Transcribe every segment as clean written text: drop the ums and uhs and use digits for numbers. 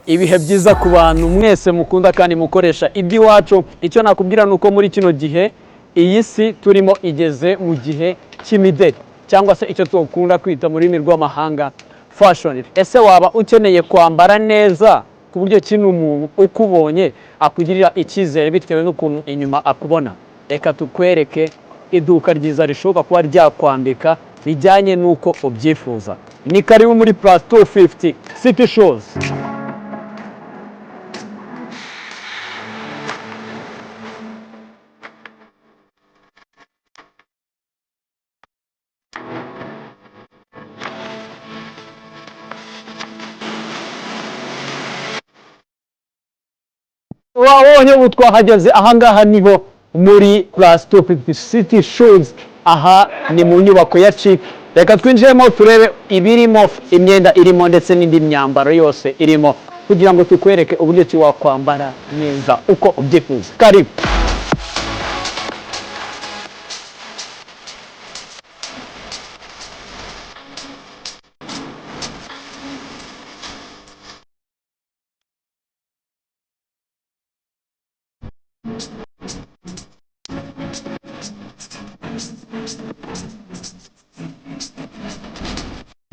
Ibihe byiza ku bantu mwese mukunda kandi mukoresha iby'iwacu. Icyo nakubwira ni uko muri kino gihe iyi si turimo igeze mu gihe cy'imideli, cyangwa se icyo dukunda kwita mu rurimi rw'amahanga fashion. Ese waba ukeneye kwambara neza ku buryo kino umuntu ukubonye akugirira icyizere bitewe n'ukuntu inyuma akubona? Reka tukwereke iduka ryiza rishoboka kuba ryakwambika bijyanye n'uko ubyifuza. Ni karibu muri Plus 250 City Shoes. Wabonye ubu twahageze, ahangaha niho muri Plus 250 City Shoes. Aha ni mu nyubako ya Chic. Reka twinjiremo turebe ibirimo, imyenda irimo ndetse n'indi myambaro yose irimo, kugira ngo tukwereke uburyo ki wakwambara neza uko ubyifuza. Karibu.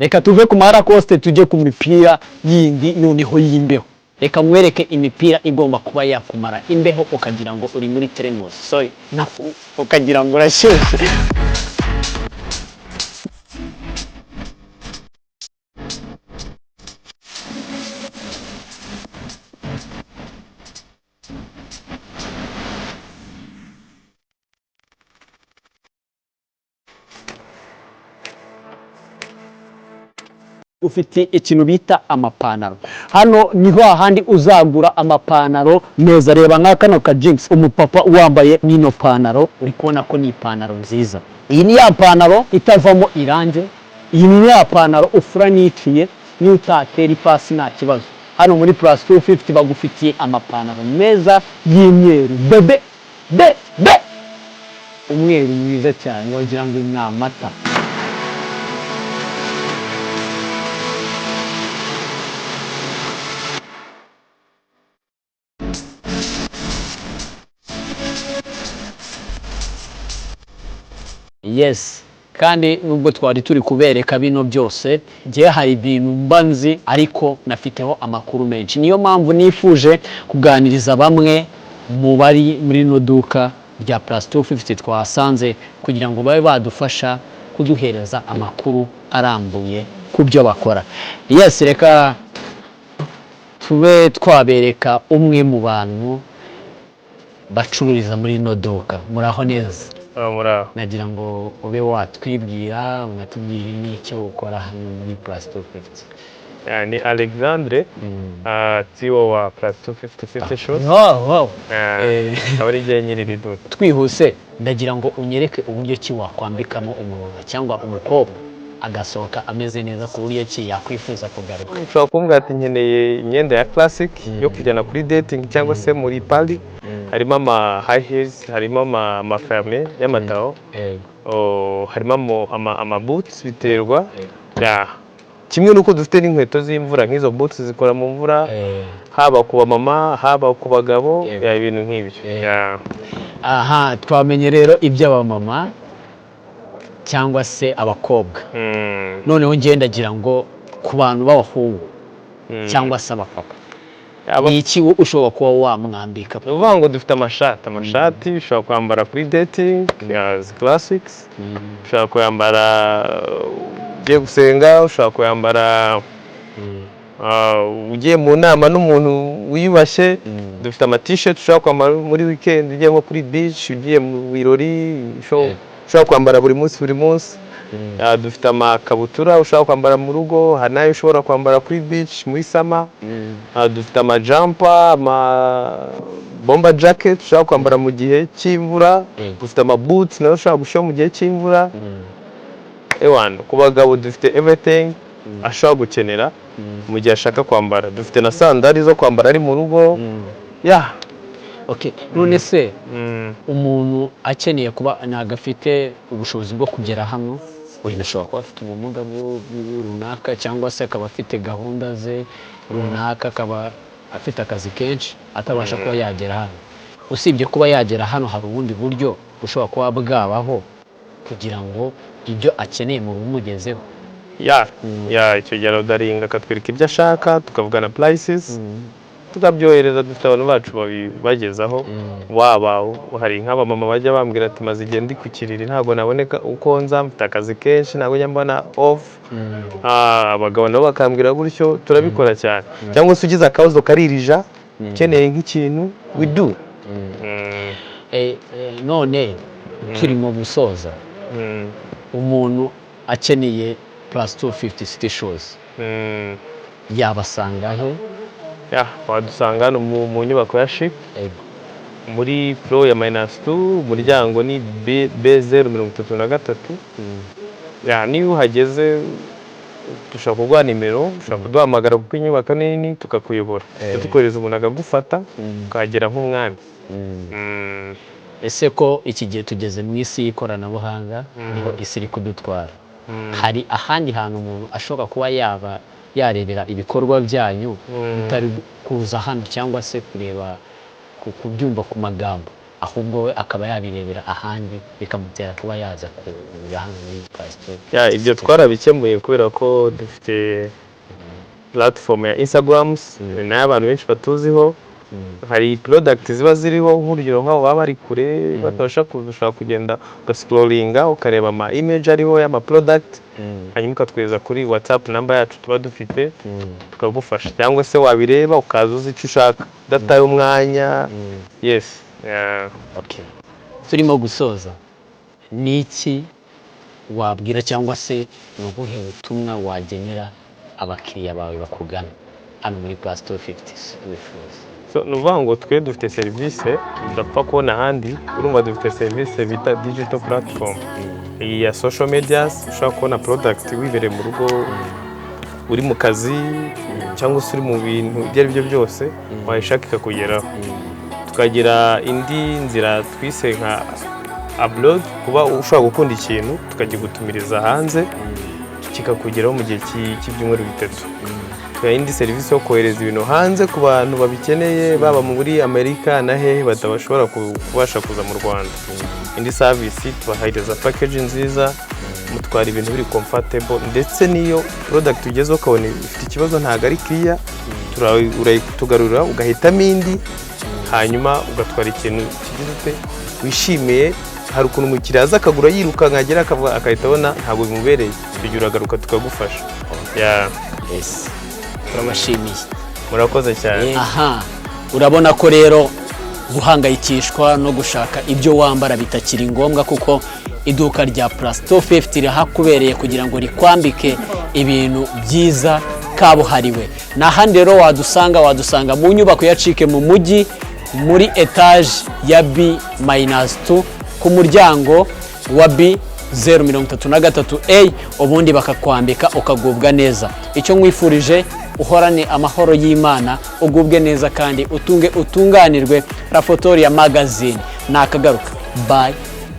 Reka tuve ku ma Lacoste tujye ku mipira yindi noneho y'imbeho. Reka nkwereke imipira igomba kuba yakumara imbeho ukagira ngo uri muri teremusi, sorry, ukagira ngo urashyushye. Ufite ikintu bita amapantaro. Hano niho hahandi uzagura amapantaro meza. Reba nka kano ka jeans, umupapa wambaye n'ino pantaro, uri kubona ko ni ipantaro nziza. Iyi ni ya pantaro itavamo irange, iyi ni ya pantaro ufura n'iciye, niyo utatera ipasi nta kibazo. Hano muri Plus 250 bagufitiye amapantaro meza y'imyeru bebe be be, umweru mwiza cyane wagira ngo ni amata. Yes, kandi nubwo twari turi kubereka bino byose, njye hari ibintu mba nzi ariko nafiteho amakuru menshi. Niyo mpamvu nifuje kuganiriza bamwe mu bari muri rino duka rya Plus 250 twahasanze, kugira ngo babe badufasha kuduhereza amakuru arambuye ku byo bakora. Yes, reka tube twabereka umwe mu bantu bacururiza muri rino duka. Muraho neza? Muraho. Nagira ngo ube watwibwira, unatubwira n'icyo ukora hano muri Plus 250. Ni Alexandre, CEO wa Plus 250 City Shoes. Akaba ari jye nyiri iri duka. Twihuse, ndagira ngo unyereke uburyo ki wakwambikamo umuntu cyangwa umukobwa agasohoka ameze neza ku buryo ki yakwifuza kugaruka. Ushobora kumbwira ati nkeneye imyenda ya classic yo kujyana kuri dating cyangwa se muri party. Harimo ama high heels, harimo ama ferme y'amatao, oh, harimo ama boots, biterwa. Yeah. Kimwe nuko dufite n'inkweto z'imvura, nk'izo boots zikora mu mvura, haba ku bamama, haba ku bagabo, yeah, ibintu nk'ibyo. Yeah. Aha twamenye rero iby'abamama cyangwa se abakobwa. Noneho njye ndagira ngo ku bantu b'abahungu cyangwa se abapapa, ni iki ushobora kuba wamwambika? Ni ukuvuga ngo dufite amashati ushobora kwambara kuri dating ya classics, ushobora kuyambara ugiye gusenga, ushobora kuyambara ugiye mu nama n'umuntu wiyubashye. Dufite ama t-shirt ushobora kwambara muri weekend, ugiye nko kuri beach, ugiye mu birori, ushobora kwambara buri munsi buri munsi. Dufite amakabutura ushobora kwambara mu rugo, hari n'ayo ushobora kwambara kuri beach muri summer. Dufite ama jumper, ama bomber jacket ushobora kwambara mu gihe cy'imvura. Dufite ama boots nayo ushobora gushyira mu gihe cy'imvura. Ewana, ku bagabo dufite everything ashobora gukenera mu gihe ashaka kwambara. Dufite na sandali zo kwambara ari mu rugo, yeah. Okay, none se umuntu akeneye kuba ntabwo afite ubushobozi bwo kugera hano, Wenda ashobora kuba afite ubumuga runaka, cyangwa se akaba afite gahunda ze runaka, akaba afite akazi kenshi atabasha kuba yagera hano. Usibye kuba yagera hano, hari ubundi buryo bushobora kuba bwabaho kugira ngo ibyo akeneye mu bimugezeho? Ya, icyo gihe araorderinga, akatwereka ibyo ashaka, tukavugana prices, tukabyohereza. Dufite abantu bacu babibagezaho. Waba hari nk'abamama bajya bambwira ati: "Maze igihe ndi ku kiriri, ntabwo naboneka uko nza, mfite akazi kenshi, ntabwo njya mbona off." Abagabo nabo bakambwira gutyo. Turabikora cyane. Cyangwa se ugize akabazo karirija, ukeneye nk'ikintu, we do. None turimo gusoza, umuntu akeneye Plus 250 City Shoes yabasanga he? Ya, wadusanga hano mu nyubako ya CHIC, muri floor ya -2, umuryango ni B 033. Ya, niyo uhageze dushobora kuguha nimero, ushobora kuduhamagara kuko inyubako ni nini, tukakuyobora, tukohereza umuntu akagufata, ukahagera nk'umwami. Ese ko iki gihe tugeze mu isi y'ikoranabuhanga, niho isi iri kudutwara, hari ahandi hantu umuntu ashobora kuba yaba yarebera ibikorwa byanyu bitari kuza hano, cyangwa se kureba kubyumva ku magambo, ahubwo we akaba yabirebera ahandi bikamutera kuba yaza kureba hano muri Pasiteri? Ya, ibyo twarabikemuye kubera ko dufite platform ya Instagrams, ni nayo abantu benshi batuziho. Hari product ziba ziriho, nk'urugero nk'abo baba bari kure batabasha kuza, ushobora kugenda ugascrollinga, ukareba ama image ariho y'ama product, hanyuma ukatwohereza kuri WhatsApp number yacu tuba dufite, tukagufasha. Cyangwa se wabireba ukaza uzi icyo ushaka, udataye umwanya. Yes, yeah. Okay. Turimo gusoza, ni iki wabwira cyangwa se ni ubuhe butumwa wagenera abakiriya bawe bakugana hano muri Plus 250 wifuza? So, ni ukuvuga ngo twe dufite serivisi udapfa kubona ahandi. Urumva, dufite serivisi bita digital platform, iyi ya social medias. Ushobora kubona product wibereye mu rugo, uri mu kazi, cyangwa se uri mu bintu ibyo ari byo byose, wayishaka ikakugeraho. Tukagira indi nzira twise nka abroad, kuba ushobora gukunda ikintu tukakigutumiriza hanze, kikakugeraho mu gihe cy'ibyumweru 3. Tukagira indi serivisi yo kohereza ibintu hanze ku bantu babikeneye, baba muri Amerika na hehe batabashobora kubasha kuza mu Rwanda. Indi service, tubahereza package nziza, mutwara ibintu biri comfortable, ndetse n'iyo product ugezeho ukabona ifite ikibazo, ntabwo ari clear, urayitugarurira, ugahitamo indi, hanyuma ugatwara ikintu kigize ute wishimiye. Hari ukuntu umukiriya aza akagura yirukanka, agera akavuga, agahita abona ntabwo bimubereye. Icyo gihe uragaruka tukagufasha. Yeah. Yes. Turabashimiye. Murakoze cyane. Aha urabona ko rero guhangayikishwa no gushaka ibyo wambara bitakiri ngombwa, kuko iduka rya Plus 250 rirahakubereye kugira ngo rikwambike ibintu byiza kabuhariwe. Ni ahandi rero wadusanga mu nyubako ya CHIC mu mujyi, muri etaje ya B-2, ku muryango wa B 033 A, ubundi bakakwambika ukagubwa neza. Icyo nkwifurije, uhorane amahoro y'Imana, ugubwe neza kandi utunge utunganirwe. Rafotoria Magazine ni akagaruka. Bye,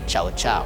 ciao ciao.